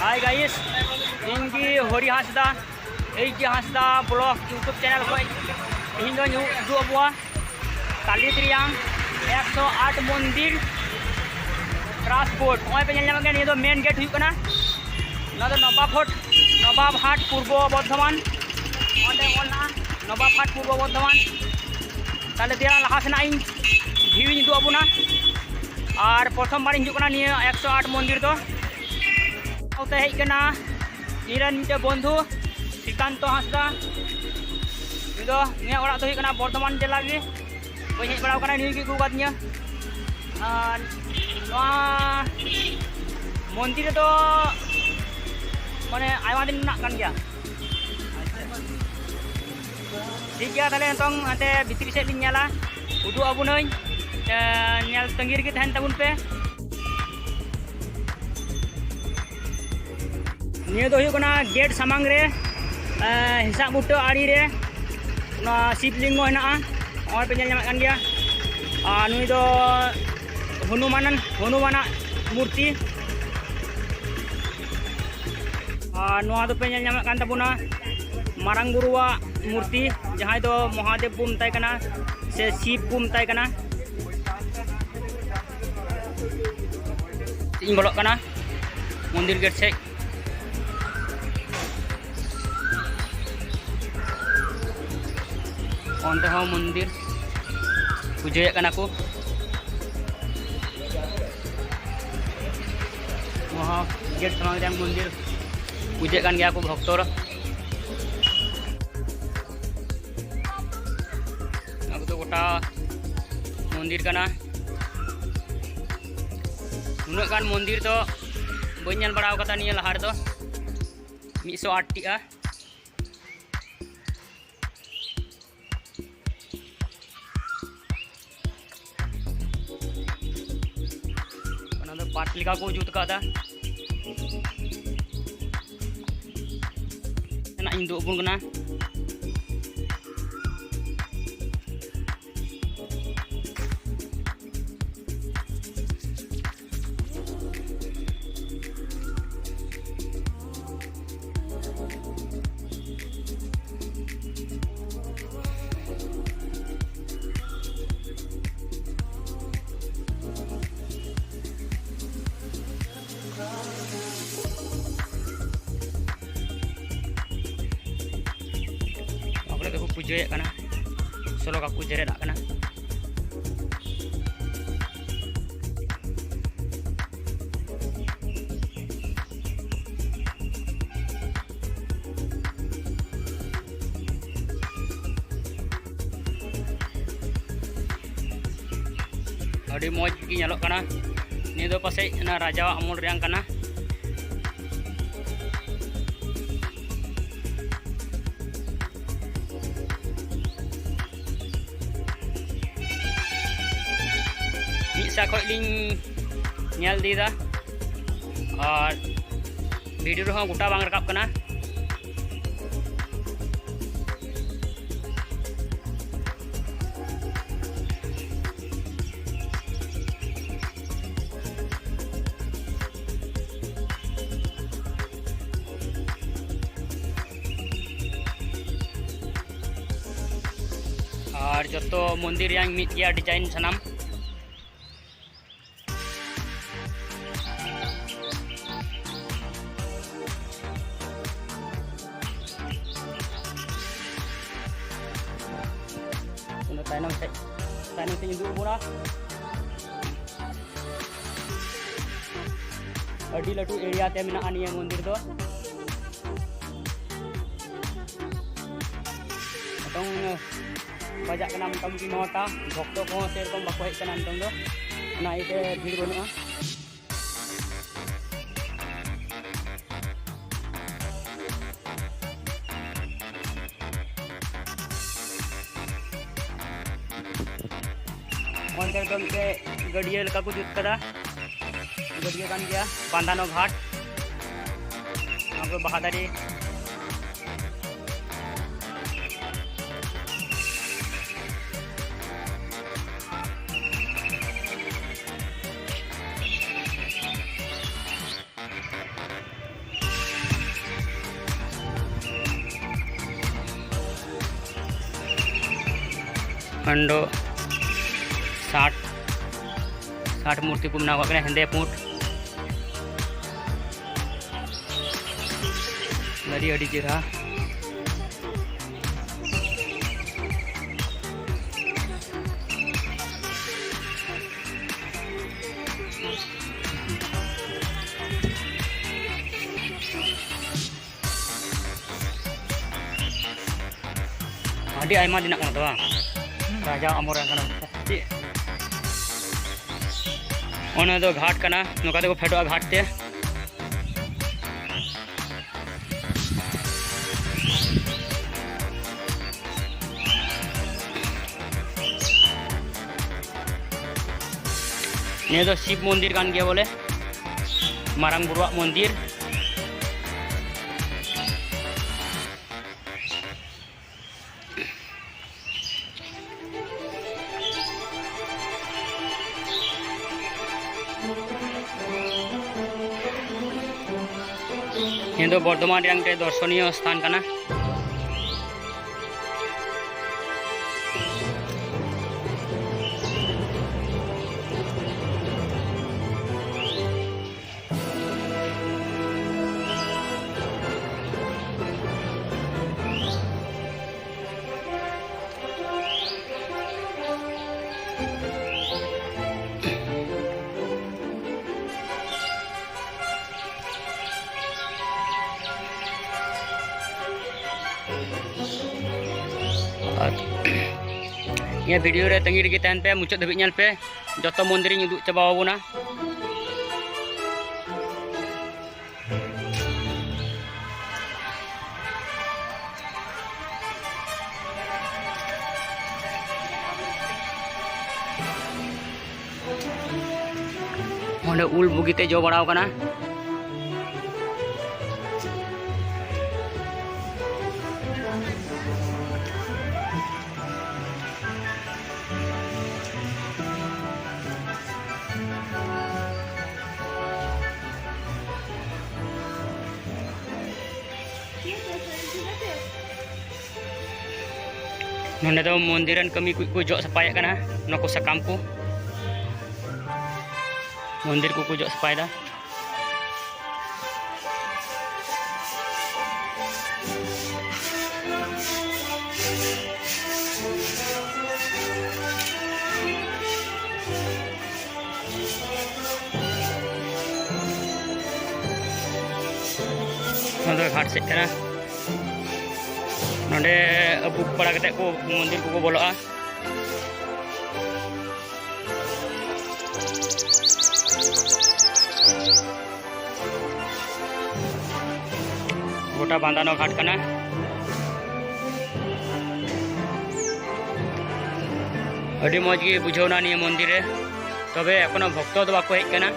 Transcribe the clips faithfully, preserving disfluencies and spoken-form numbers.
Hi guys, ᱤᱧ ᱜᱮ ᱦᱚᱨᱤ ᱦᱟᱸᱥᱫᱟ, H D ᱦᱟᱸᱥᱫᱟ blog YouTube channel ᱠᱷᱚᱱ ᱛᱮᱦᱮᱧ ᱫᱚᱧ ᱩᱫᱩᱜ ᱟᱵᱚᱣᱟ ᱛᱟᱞᱤ ᱫᱮᱨᱤᱭᱟᱝ ᱮᱠᱥᱚ ᱟᱴ ᱢᱚᱱᱫᱤᱨ ᱠᱨᱟᱥ ᱵᱳᱨᱰ᱾ ᱱᱚᱜᱼᱚᱭ ᱯᱮ ᱧᱮᱞ ᱧᱟᱢᱮᱫ ᱠᱟᱱᱟ, ᱱᱤᱭᱟᱹ ᱫᱚ ᱢᱮᱱ ᱜᱮᱴ ᱦᱩᱭᱩᱜ ᱠᱟᱱᱟ᱾ ᱱᱚᱣᱟ ᱫᱚ ᱱᱚᱵᱟᱵ ᱦᱟᱴ, ᱱᱚᱵᱟᱵ ᱦᱟᱴ ᱯᱩᱨᱵᱚ ᱵᱚᱨᱫᱷᱚᱢᱟᱱ, ᱚᱸᱰᱮ ᱚᱞ ᱢᱮᱱᱟᱜᱼᱟ ᱱᱚᱵᱟᱵ ᱦᱟᱴ ᱯᱩᱨᱵᱚ ᱵᱚᱨᱫᱷᱚᱢᱟᱱ᱾ ᱛᱟᱦᱞᱮ ᱫᱮᱞᱟ ᱞᱟᱦᱟ ᱥᱮᱱᱟᱜ ᱤᱧ ᱵᱷᱤᱭᱩ ᱤᱧ ᱩᱫᱩᱜ ᱟᱵᱚᱱᱟ᱾ ᱟᱨ ᱯᱨᱚᱛᱷᱚᱢ ᱵᱟᱨ ᱤᱧ ᱦᱤᱡᱩᱜ ᱠᱟᱱᱟ ᱱᱤᱭᱟᱹ ᱮᱠᱥᱚ ᱟᱴ ᱢᱚᱱᱫᱤᱨ ᱫᱚ᱾ ᱥᱟᱶᱛᱮ ᱦᱮᱡ ᱠᱟᱱᱟ ᱤᱧᱨᱮᱱ ᱢᱤᱫᱴᱮᱱ ᱵᱚᱱᱫᱷᱩ ᱥᱨᱤᱠᱟᱱᱛᱚ ᱦᱟᱸᱥᱫᱟ᱾ ᱩᱱᱤ ᱫᱚ, ᱱᱩᱭᱟᱜ ᱚᱲᱟᱜ ᱫᱚ ᱦᱩᱭᱩᱜ ᱠᱟᱱᱟ ᱵᱚᱨᱫᱷᱚᱢᱟᱱ ᱡᱮᱞᱟ ᱜᱮ᱾ ᱵᱟᱹᱧ ᱦᱮᱡ ᱵᱟᱲᱟᱣ ᱠᱟᱱᱟ, ᱱᱩᱭ ᱜᱮ ᱟᱹᱜᱩ ᱠᱟᱫᱤᱧᱟ᱾ ᱟᱨ ᱱᱚᱣᱟ ᱢᱚᱱᱫᱤᱨ ᱨᱮᱫᱚ ᱢᱟᱱᱮ ᱟᱭᱢᱟ ᱫᱤᱱ ᱨᱮᱱᱟᱜ ᱠᱟᱱ ᱜᱮᱭᱟ᱾ ᱴᱷᱤᱠ ᱜᱮᱭᱟ, ᱛᱟᱦᱞᱮ ᱱᱤᱛᱚᱝ ᱦᱟᱱᱛᱮ ᱵᱷᱤᱛᱨᱤ ᱥᱮᱫ ᱞᱤᱧ ᱧᱮᱞᱟ, ᱩᱫᱩᱜ ᱟᱵᱚᱱᱟᱹᱧ᱾ ᱮ, ᱧᱮᱞ ᱛᱟᱺᱜᱤ ᱨᱮᱜᱮ ᱛᱟᱦᱮᱱ ᱛᱟᱵᱚᱱ ᱯᱮ᱾ ᱱᱤᱭᱟᱹ ᱫᱚ ᱦᱩᱭᱩᱜ ᱠᱟᱱᱟ ᱜᱮᱴ ᱥᱟᱢᱟᱝ ᱨᱮ, ᱮ, ᱦᱮᱸᱥᱟᱜ ᱵᱩᱴᱟᱹ ᱟᱲᱮ ᱨᱮ ᱚᱱᱟ ᱥᱤᱵ ᱞᱤᱝᱜᱚ ᱦᱮᱱᱟᱜᱼᱟ᱾ ᱱᱚᱜᱼᱚᱭ ᱯᱮ ᱧᱮᱞ ᱧᱟᱢᱮᱫ ᱠᱟᱱ ᱜᱮᱭᱟ᱾ ᱟᱨ ᱱᱩᱭ ᱫᱚ ᱦᱚᱱᱩᱢᱟᱱ, ᱦᱚᱱᱩᱢᱟᱱᱟᱜ ᱢᱩᱨᱛᱤ᱾ ᱟᱨ ᱱᱚᱣᱟ ᱫᱚᱯᱮ ᱧᱮᱞ ᱧᱟᱢᱮᱫ ᱠᱟᱱ ᱛᱟᱵᱚᱱᱟ ᱢᱟᱨᱟᱝ ᱵᱩᱨᱩᱣᱟᱜ ᱢᱩᱨᱛᱤ, ᱡᱟᱦᱟᱸᱭ ᱫᱚ ᱢᱚᱦᱟᱫᱮᱵ ᱵᱚ ᱢᱮᱛᱟᱭ ᱠᱟᱱᱟ ᱥᱮ ᱥᱤᱵ ᱵᱚ ᱢᱮᱛᱟᱭ ᱠᱟᱱᱟ᱾ ᱤᱧ ᱵᱚᱞᱚᱜ ᱠᱟᱱᱟ ᱢᱚᱱᱫᱤᱨ ᱜᱮᱴ ᱥᱮᱫ᱾ ᱚᱱᱛᱮ ᱦᱚᱸ ᱢᱚᱱᱫᱤᱨ ᱯᱩᱡᱟᱹᱭᱮᱫ ᱠᱟᱱᱟ ᱠᱚ᱾ ᱱᱚᱣᱟ ᱦᱚᱸ ᱜᱮᱴ ᱥᱟᱢᱟᱝ ᱨᱮᱭᱟᱜ ᱢᱚᱱᱫᱤᱨ, ᱯᱩᱡᱟᱹᱜ ᱠᱟᱱ ᱜᱮᱭᱟ ᱠᱚ ᱵᱷᱚᱠᱛᱚ᱾ ᱱᱚᱣᱟ ᱠᱚᱫᱚ ᱜᱚᱴᱟ ᱢᱚᱱᱫᱤᱨ ᱠᱟᱱᱟ᱾ ᱩᱱᱟᱹᱜ ᱜᱟᱱ ᱢᱚᱱᱫᱤᱨ ᱫᱚ ᱵᱟᱹᱧ ᱧᱮᱞ ᱵᱟᱲᱟ ᱟᱠᱟᱫᱟ ᱱᱤᱭᱟᱹ ᱞᱟᱦᱟ ᱨᱮᱫᱚ᱾ ᱢᱤᱫ ᱥᱚ ᱟᱴ ᱴᱤᱜᱼᱟ᱾ ᱚᱱᱟ ᱫᱚ ᱯᱟᱴ ᱞᱮᱠᱟ ᱠᱚ ᱡᱩᱛ ᱠᱟᱫᱟ᱾ ᱱᱟᱜ ᱤᱧ ᱩᱫᱩᱜ ᱟᱵᱚᱱ ᱠᱟᱱᱟ᱾ ᱠᱚ ᱯᱩᱡᱟᱹᱭᱮᱫ ᱠᱟᱱᱟ, ᱥᱚᱞᱚᱠᱟ ᱠᱚ ᱡᱮᱨᱮᱫ ᱟᱜ ᱠᱟᱱᱟ᱾ ᱟᱹᱰᱤ ᱢᱚᱡᱽ ᱜᱮ ᱧᱮᱞᱚᱜ ᱠᱟᱱᱟ᱾ ᱱᱤᱭᱟᱹ ᱫᱚ ᱯᱟᱥᱮᱡ ᱚᱱᱟ ᱨᱟᱡᱟᱣᱟᱜ ᱟᱢᱚᱞ ᱨᱮᱭᱟᱝ ᱠᱟᱱᱟ᱾ ᱢᱤᱫ ᱥᱟ ᱠᱷᱚᱡ ᱞᱤᱧ ᱧᱮᱞ ᱤᱫᱤᱭᱮᱫᱟ, ᱟᱨ ᱵᱷᱤᱰᱤᱭᱳ ᱨᱮᱦᱚᱸ ᱜᱚᱴᱟ ᱵᱟᱝ ᱨᱟᱠᱟᱵ ᱠᱟᱱᱟ᱾ ᱟᱨ ᱡᱚᱛᱚ ᱢᱚᱱᱫᱤᱨ ᱨᱮᱭᱟᱝ ᱢᱤᱫ ᱜᱮᱭᱟ ᱰᱤᱡᱟᱭᱤᱱ ᱥᱟᱱᱟᱢ᱾ ᱚᱱᱟ ᱛᱟᱭᱱᱚᱢ ᱥᱮᱫ, ᱛᱟᱭᱱᱚᱢ ᱥᱮᱫ ᱤᱧ ᱩᱫᱩᱜ ᱟᱵᱚᱱᱟ᱾ ᱟᱹᱰᱤ ᱞᱟᱹᱴᱩ ᱮᱨᱤᱭᱟ ᱛᱮ ᱢᱮᱱᱟᱜᱼᱟ ᱱᱤᱭᱟᱹ ᱢᱚᱱᱫᱤᱨ ᱫᱚ᱾ ᱱᱤᱛᱚᱝ ᱵᱟᱡᱟᱜ ᱠᱟᱱᱟ ᱢᱚᱴᱟᱢᱩᱴᱤ ᱱᱚᱴᱟ᱾ ᱵᱷᱚᱠᱛᱚ ᱠᱚᱦᱚᱸ ᱥᱮᱨᱚᱠᱚᱢ ᱵᱟᱠᱚ ᱦᱮᱡ ᱠᱟᱱᱟ ᱱᱤᱛᱚᱝ ᱫᱚ, ᱚᱱᱟ ᱤᱭᱟᱹᱛᱮ ᱵᱷᱤᱲ ᱵᱟᱹᱱᱩᱜᱼᱟ᱾ ᱚᱱᱛᱮ ᱨᱮᱫᱚ ᱢᱤᱫᱴᱮᱡ ᱜᱟᱹᱰᱭᱟᱹ ᱞᱮᱠᱟ ᱠᱚ ᱡᱩᱛ ᱠᱟᱫᱟ, ᱜᱟᱹᱰᱭᱟᱹ ᱠᱟᱱ ᱜᱮᱭᱟ, ᱵᱟᱸᱫᱷᱟᱱᱚ ᱜᱷᱟᱴ᱾ ᱚᱱᱟ ᱠᱚ ᱵᱟᱦᱟ ᱫᱟᱨᱮ᱾ ᱠᱷᱚᱱᱰᱚ ᱥᱟᱴ, ᱥᱟᱴ ᱢᱩᱨᱛᱤ ᱠᱚ ᱵᱮᱱᱟᱣ ᱠᱟᱜ ᱠᱟᱱᱟ, ᱦᱮᱸᱫᱮ ᱯᱩᱸᱰ᱾ ᱫᱟᱨᱮ ᱟᱹᱰᱤ ᱪᱮᱦᱨᱟ᱾ ᱟᱹᱰᱤ ᱟᱭᱢᱟ ᱫᱤᱱᱟᱜ ᱠᱟᱱᱟ ᱛᱚ ᱵᱟᱝ? ᱨᱟᱡᱟ ᱟᱢᱚᱞ ᱨᱮᱱ ᱠᱟᱱᱟ᱾ ᱪᱮᱫ? ᱚᱱᱟ ᱫᱚ ᱜᱷᱟᱴ ᱠᱟᱱᱟ, ᱱᱚᱝᱠᱟ ᱛᱮᱠᱚ ᱯᱷᱮᱰᱚᱜᱼᱟ ᱜᱷᱟᱴ ᱛᱮ᱾ ᱱᱤᱭᱟᱹ ᱫᱚ ᱥᱤᱵ ᱢᱚᱱᱫᱤᱨ ᱠᱟᱱ ᱜᱮᱭᱟ ᱵᱚᱞᱮ, ᱢᱟᱨᱟᱝ ᱵᱩᱨᱩᱣᱟᱜ ᱢᱚᱱᱫᱤᱨ᱾ ᱱᱤᱭᱟᱹ ᱫᱚ ᱵᱚᱨᱫᱷᱚᱢᱟᱱ ᱨᱮᱭᱟᱜ ᱢᱤᱫᱴᱮᱱ ᱫᱚᱨᱥᱚᱱᱤᱭᱚ ᱥᱛᱷᱟᱱ ᱠᱟᱱᱟ᱾ ᱟᱨ ᱱᱤᱭᱟᱹ video ᱨᱮ ᱛᱟᱺᱜᱤ ᱨᱮᱜᱮ ᱛᱟᱦᱮᱱ ᱯᱮ, ᱢᱩᱪᱟᱹᱫ ᱫᱷᱟᱹᱵᱤᱡ ᱧᱮᱞ ᱯᱮ, ᱡᱚᱛᱚ ᱢᱚᱱᱫᱤᱨᱤᱧ ᱩᱫᱩᱜ ᱪᱟᱵᱟ ᱟᱵᱚᱱᱟ᱾ ᱚᱸᱰᱮ ᱩᱞ ᱵᱩᱜᱤᱛᱮ ᱡᱚ ᱵᱟᱲᱟᱣ ᱠᱟᱱᱟ᱾ ᱱᱚᱸᱰᱮ ᱫᱚ ᱢᱚᱱᱫᱤᱨ ᱨᱮᱱ ᱠᱟᱹᱢᱤ ᱠᱚ ᱠᱚ ᱡᱚᱜ ᱥᱟᱯᱷᱟᱭᱮᱫ ᱠᱟᱱᱟ᱾ ᱱᱚᱣᱟ ᱠᱚ ᱥᱟᱠᱟᱢ ᱠᱚ ᱢᱚᱱᱫᱤᱨ ᱠᱚᱠᱚ ᱡᱚᱜ ᱥᱟᱯᱷᱟᱭᱮᱫᱟ᱾ ᱱᱚᱣᱟ ᱫᱚ ᱜᱷᱟᱴ ᱥᱮᱫ ᱠᱟᱱᱟ᱾ ᱱᱚᱰᱮ ᱟᱹᱵᱩᱠ ᱵᱟᱲᱟ ᱠᱟᱛᱮ ᱠᱚ ᱢᱚᱱᱫᱤᱨ ᱠᱚᱠᱚ ᱵᱚᱞᱚᱜᱼᱟ᱾ ᱜᱚᱴᱟ ᱵᱟᱸᱫᱟᱱᱚ ᱜᱷᱟᱴ ᱠᱟᱱᱟ᱾ ᱟᱹᱰᱤ ᱢᱚᱡᱽ ᱜᱮ ᱵᱩᱡᱷᱟᱹᱣᱱᱟ ᱱᱤᱭᱟᱹ ᱢᱚᱱᱫᱤᱨ ᱨᱮ, ᱛᱚᱵᱮ ᱮᱠᱷᱚᱱᱳ ᱵᱷᱚᱠᱛᱚ ᱫᱚ ᱵᱟᱠᱚ ᱦᱮᱡ ᱠᱟᱱᱟ,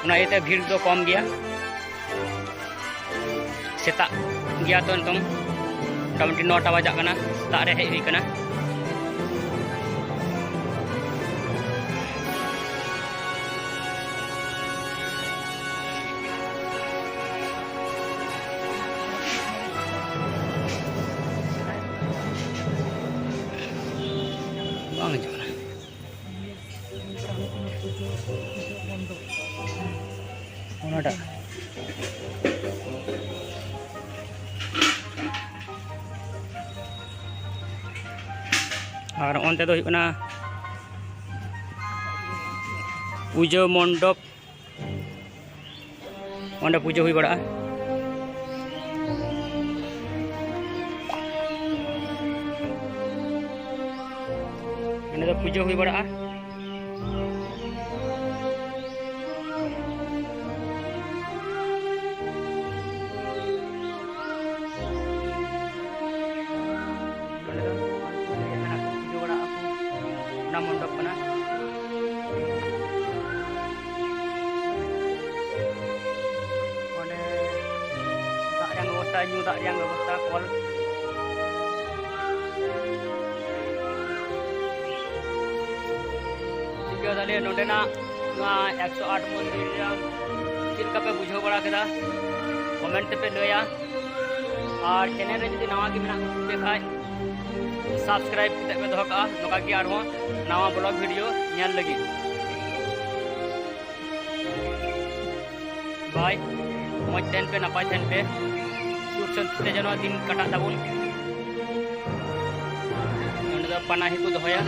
ᱚᱱᱟ ᱤᱭᱟᱹᱛᱮ ᱵᱷᱤᱲ ᱫᱚ ᱠᱚᱢ ᱜᱮᱭᱟ᱾ ᱥᱮᱛᱟᱜ ᱜᱮᱭᱟ ᱛᱚ ᱱᱤᱛᱚᱝ, ᱢᱚᱴᱟᱢᱩᱴᱤ ᱱᱚᱴᱟ ᱵᱟᱡᱟᱜ ᱠᱟᱱᱟ, ᱥᱮᱛᱟᱜ ᱨᱮ ᱦᱮᱡ ᱦᱩᱭ ᱠᱟᱱᱟ᱾ ᱵᱟᱝ ᱦᱤᱡᱩᱜ ᱠᱟᱱᱟ᱾ ᱚᱱᱟᱴᱟᱜ᱾ ᱟᱨ ᱚᱱᱛᱮ ᱫᱚ ᱦᱩᱭᱩᱜ ᱠᱟᱱᱟ ᱯᱩᱡᱟᱹ ᱢᱚᱱᱰᱚᱯ᱾ ᱚᱸᱰᱮ ᱯᱩᱡᱟᱹ ᱦᱩᱭ ᱵᱟᱲᱟᱜᱼᱟ᱾ ᱚᱸᱰᱮ ᱫᱚ ᱯᱩᱡᱟᱹ ᱦᱩᱭ ᱵᱟᱲᱟᱜᱼᱟ᱾ ᱚᱸᱰᱮ ᱫᱚ ᱯᱩᱡᱟᱹ ᱵᱟᱲᱟᱜ ᱟᱠᱚ, ᱚᱱᱟ ᱢᱚᱱᱰᱚᱯ ᱠᱟᱱᱟ᱾ ᱚᱸᱰᱮ ᱫᱟᱜ ᱨᱮᱭᱟᱜ ᱵᱮᱵᱚᱥᱛᱷᱟ, ᱧᱩ ᱫᱟᱜ ᱨᱮᱭᱟᱜ ᱵᱮᱵᱚᱥᱛᱷᱟ, ᱠᱚᱞ᱾ ᱴᱷᱤᱠ ᱜᱮᱭᱟ, ᱛᱟᱦᱞᱮ ᱱᱚᱸᱰᱮᱱᱟᱜ ᱱᱚᱣᱟ ᱮᱠᱥᱚ ᱟᱴ ᱢᱚᱱᱫᱤᱨ ᱨᱮᱭᱟᱜ ᱪᱮᱫ ᱞᱮᱠᱟ ᱯᱮ ᱵᱩᱡᱷᱟᱹᱣ ᱵᱟᱲᱟ ᱠᱮᱫᱟ, ᱠᱚᱢᱮᱱᱴ ᱛᱮᱯᱮ ᱞᱟᱹᱭᱟ᱾ ᱟᱨ ᱪᱮᱱᱮᱞ ᱨᱮ ᱡᱩᱫᱤ ᱱᱟᱣᱟ ᱜᱮ ᱢᱮᱱᱟᱜ ᱯᱮ ᱠᱷᱟᱡ, ᱥᱟᱵᱥᱠᱨᱟᱭᱤᱵ ᱠᱟᱛᱮ ᱯᱮ ᱫᱚᱦᱚ ᱠᱟᱜᱼᱟ, ᱱᱚᱝᱠᱟ ᱜᱮ ᱟᱨᱦᱚᱸ ᱱᱟᱣᱟ ᱵᱞᱚᱜ ᱵᱷᱤᱰᱤᱭᱳ ᱧᱮᱞ ᱞᱟᱹᱜᱤᱫ᱾ ᱵᱟᱭ, ᱢᱚᱡᱽ ᱛᱟᱦᱮᱱ ᱯᱮ, ᱱᱟᱯᱟᱭ ᱛᱟᱦᱮᱱ ᱯᱮ, ᱥᱩᱠ ᱥᱟᱱᱛᱤ ᱛᱮ ᱡᱮᱱᱚ ᱫᱤᱱ ᱠᱟᱴᱟᱜ ᱛᱟᱵᱚᱱ᱾ ᱱᱚᱸᱰᱮ ᱫᱚ ᱯᱟᱱᱟᱦᱤ ᱠᱚ ᱫᱚᱦᱚᱭᱟ᱾